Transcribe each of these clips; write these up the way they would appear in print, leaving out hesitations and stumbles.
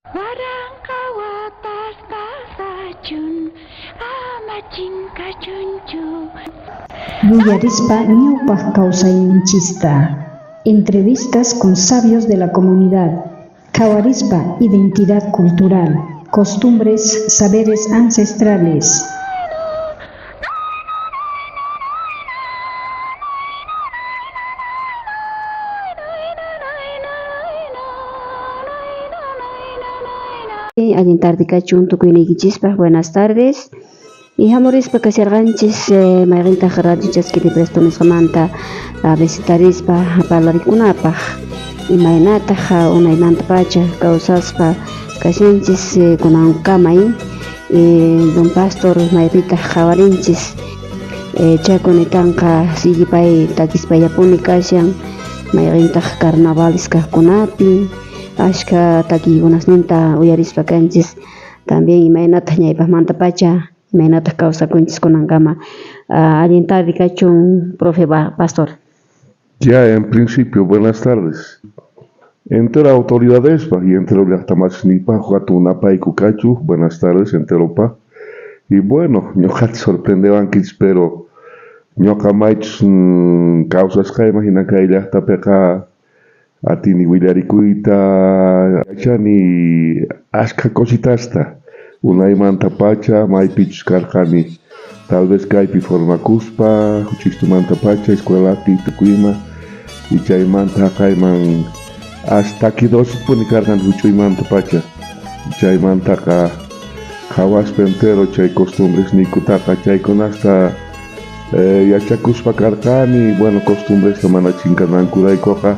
Waranqa watas pasachun, ama chinkachunchu. Yuyarispa ñawpaq kawsayninchista. Entrevistas con sabios de la comunidad. Qhawarispa identidad cultural, costumbres, saberes ancestrales. Allin tarde kachun tukuyniykichispaq, buenas tardes. Y hamurispa kasharqanchis mayqintaq Radio Chaski de Presto nisqamanta visitarispa parlarikunapaq imaynataq unaymantapacha kawsaspa kashanchis kunankamay don Pastor maypitaq qhawarinchis Chaco nitanqa sigue pay takispallapuni kashan mayqintaq carnavales kaqkunapi ashkha takiykunasninta uyarispa kanchis también imaynataq ñawpaqmantapacha imaynataq kawsakunchis kunankama. Allin tarde kachun, profe Pastor. Ya, en principio, buenas tardes. Entero autoridadespa y entero llaqtamasniypaq hatun napayku kachu, buenas tardes enteropa. Y bueno, ñuqata sorprendewankichis, pero ñuqa maychus kawsasqayman hina kay llaqtapiqa atini willarikuyta, yachani ashkha cositasta unaymantapacha maypichus karqani, tal vez kaypi formakuspa, huch'uystumantapacha escuelapi tukuyma, y chaymanta haqayman as takidosipuni karqani huch'uymantapacha, chaymantaqa qhawaspa entero chay costumbresniykutaqa chaykunasta yachakuspa karqani, bueno, costumbresta mana chinkanankuraykuqa,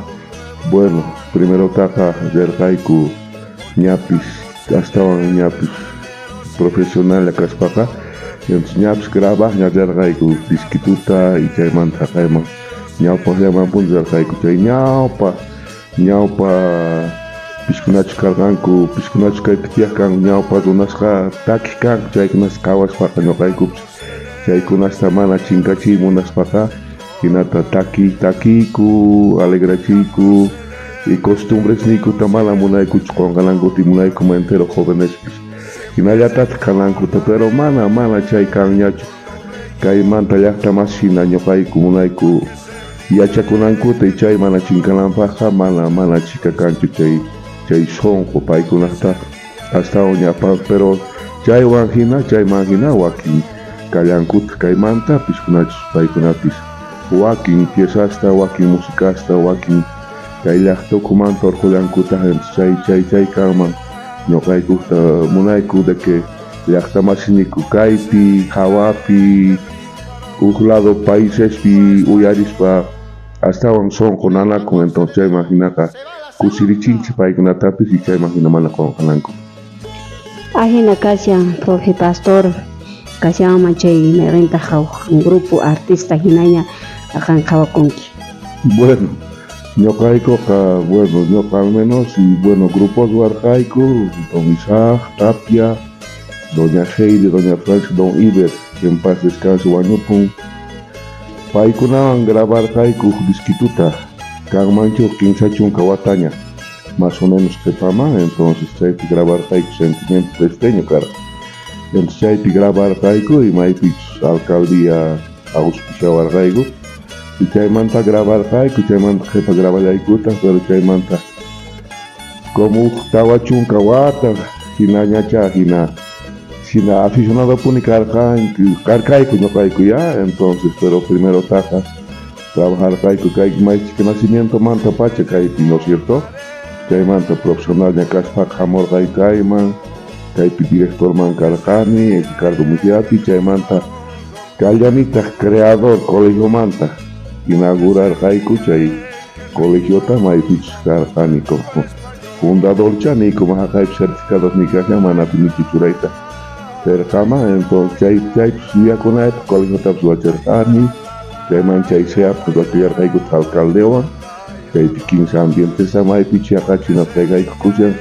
bueno, primerotaqa rirqayku ñapis astawan ñapis profesional kaspaqa, entonces ñapis grabaqña rirqayku disquituta y chaymanta haqayman ñawpaqllamanpuni rirqayku chay ñawpa ñawpa piskunachus karqanku, piskunachus kaypi tiyaq kanku ñawpa runasqa takiq kanku chaykunasta qhawaspaqa ñuqaykupis chaykunasta mana chinkachiy munaspaqa hinata taki takiyku, alegrachiyku y costumbresniykuta mana munaykuchu qunqanankuta y munayku entero jovenespis hinallatataq kanankuta, pero mana mana chay kanñachu kaymanta llaqta masi hina ñuqayku munayku yachakunankuta y chay mana chinkananpaqqa mana mana chika kanchu chay chay sunqu paykunaqta astawan ñapa, pero chaywan hina chayman hina wakin kallankutaq kaymanta piskunachus paykunapis wakin piezasta, wakin musicasta, wakin kay llaqta ukhumanta urqullankutaq, chay chay chay kanman ñuqaykukta munayku de que llaqta masiniku kaypi hawapi huk lado paisespi uyarispa astawan sunqu nanakun, entonces chayman hinaqa kusirichinchik paykunatapis y chayman hina mana qunqananku. Ajina kashan, profe Pastor, kashanman chay mayqintaq grupo artista hinaña qan qhawakunki. Bueno, ñuqaykuqa, bueno, ñuqa al menos, y bueno, grupos warqayku, don Isaac Tapia, doña Heidi, doña Francia, don Iber, que en paz descanse wañupun, paykunawan grabarqayku huk disquituta, kanmanchu 30 wataña, más o menos qhipaman, entonces chaypi grabarqayku Sentimiento Presteño karqa. Entonces chaypi grabarqayku y maypichus alcaldía auspiciawarqayku, y chaymanta grabarqayku, chaymanta qhipa graballaykutaq, pero chaymanta como huk 40 wata hinañacha hina hina aficionadopuni karqanku karqayku ñuqayku ya, entonces pero primerotaqa trabajarqayku kay maychika nacimientomantapacha kaypi, ¿no es cierto? Chaymanta profesionalña kaspaqa hamurqayku kayman, kaypi directorman karqani, Ricardo Mejiapi, chaymanta kallanitaq creador colegiomanta, inaugurarqayku chay colegiota maypichus karqani como fundadorcha niyku haqaypi certificados nikashan mana atinichu churayta perqaman, entonces chay chaypis yuyakunaypaq colegiotapis ruwachirqani, chayman chay SEAP ruwachillarqaykutaq alcaldewan, chaypi 15 ambientesta maypichus yaqachina pegayku kushan,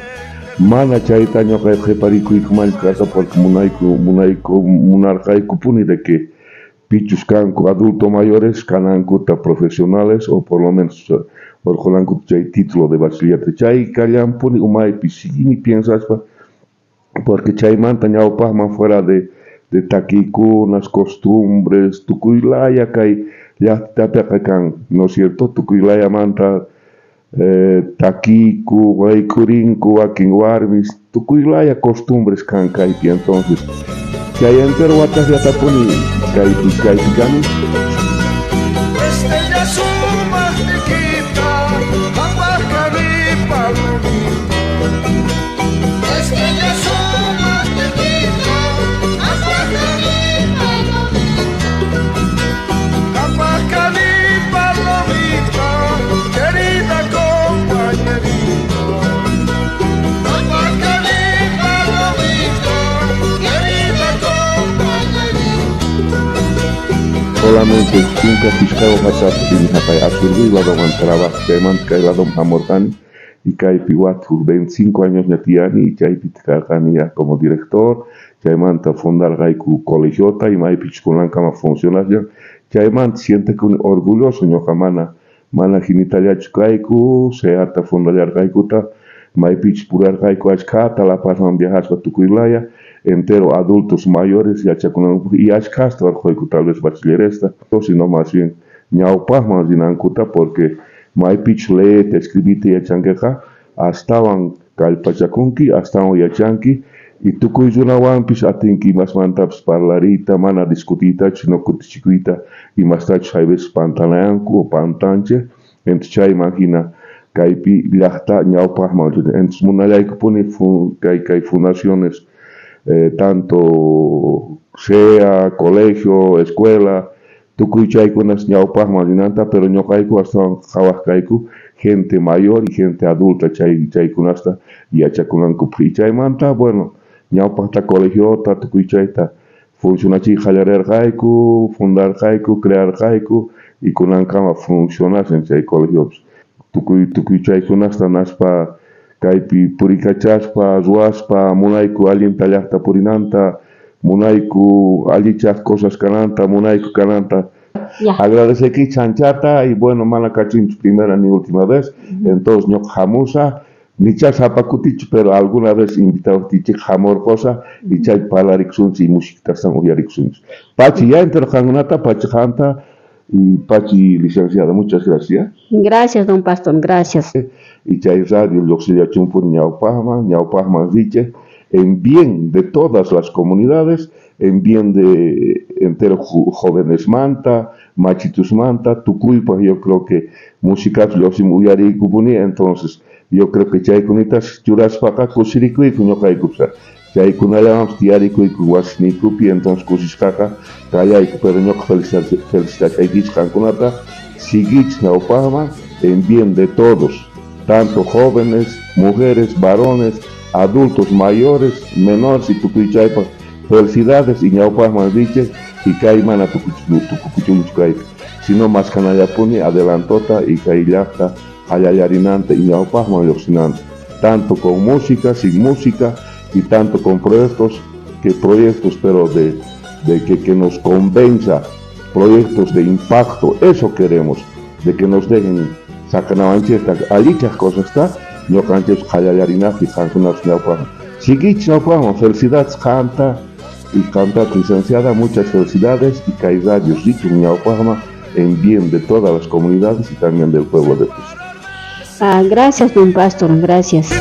mana chayta ñuqayqa qhiparikuykumanchu karqa porque munayku munayku munarqaykupuni de que Pichus kanku adulto mayores kanankuta profesionales o por lo menos orqhunankuta chay título de bachillerato. Chay kallanpuni umaypi siguini piensaspa porque chaymanta ñawpaqman fuera de takiykunas, costumbres, tukuy laya kay llaqtapiqa kan, ¿no es cierto? Tukuy layamanta takiyku, wayk'urinku wakin warmis, tukuy laya costumbres kan kaypi. Entonces chay entero watasllatapuni kaypi kaypi kani. Estrella sumaqnikita, qhampaq kani palomita. Estrella sumaqnikita, qhampaq kani palomita. Qhampaq kani palomita, querida compañerita. Qhampaq kani palomita, querida compañerita. Solamente 15 watapi haqay Azurduy ladoman trabajo, chaymanta kay ladoman hamurqani y kaypi watuj 25 añosña tiyani y chaypi karqani ya como director. Chaymanta fundarqayku colegiota y maypichus kunankama funcionashan. Chaymanta sientekuni orgulloso ñuqa, mana mana hinitallachu kayku, CEAta fundallarqaykuta, maypichus purarqayku achkhata La Pazman viajaspa, tukuy laya entero adultos mayores yachakunankupaq, y achkhasta orqhuyku tal vez bachilleresta, sino más bien ñawpaqman rinankuta, porque maypichus leeyta escribiyta yachankiqa astawan kallpachakunki, astawan yachanki y tukuy runawanpis atinki imasmantapis parlariyta, mana discutiytachu, sino kutichikuyta imastachus hay veces pantanayanku o pantanchej. Entonces chayman hina kaypi llaqta ñawpaqman. Entonces munallaykupuni kay fundaciones, tanto sea colegio, escuela, tukuy chaykunas ñawpaqman rinanta, pero ñuqayku astawan qhawaq kayku gente mayor y gente adulta chay chaykunasta yachakunankupaq. Y chaymanta, bueno, ñawpaqta colegiota tukuy chayta funcionachiy qallarirqayku, fundarqayku, crearqayku y kunankama funcionashan chay colegiopis. Tukuy tukuy chaykunasta naspa kaypi purikachaspa, ruwaspa, munayku allinta llaqta purinanta, munayku allichaq cosas kananta, munayku kananta. Agradeceki chanchata y bueno, mana kachunchu primera ni última vez. Entonces ñuqa hamusa, nicha sapa kutichu, pero alguna vez invitawaqtinchik hamurqusaq y chay parlarikusunchik y musiktastan uyarikusunchik. Pachi ya entero qankunata, pachi qanta y pachi licenciada, muchas gracias. Gracias, don Pastor, gracias. Y chay radio lluqsillachunpuni ñawpaqman, ñawpaqman richej en bien de todas las comunidades, en bien de entero jóvenes manta, machitus manta, tukuypaq. Yo creo que musikapi lluqsimun uyariykupuni, entonces yo creo que chaykunitas churaspaqa kusirikuyku ñuqaykupas, chaykunallawanpis tiyarikuyku wasiniykupi, entonces kusisqaqa kallayku. Pero ñuqa felicitachaykichik qankunata, siguichik ñawpaqman en bien de todos, tanto jóvenes, mujeres, varones, adultos mayores, menores y tukuy chaypaq felicidades y ñawpaqman richik y kay mana tukukuchunchu kaypi, sino maskanallapuni adelantota y kay llaqta qallallarinanta y ñawpaqman lluqsinanta, tanto con música, sin música y tanto con proyectos, que proyectos pero de que nos convenza, proyectos de impacto, eso queremos, de que nos dejen saqanawanchikta allichaq cosasta ñuqanchik qallallarinapaq y qankunapas ñawpaqman. Siguichik ñawpaqman, felicidades qanta y qanta licenciada, muchas felicidades y kay radio richun ñawpaqman en bien de todas las comunidades y también del pueblo de Cusco. Ah, gracias, don Pastor, gracias.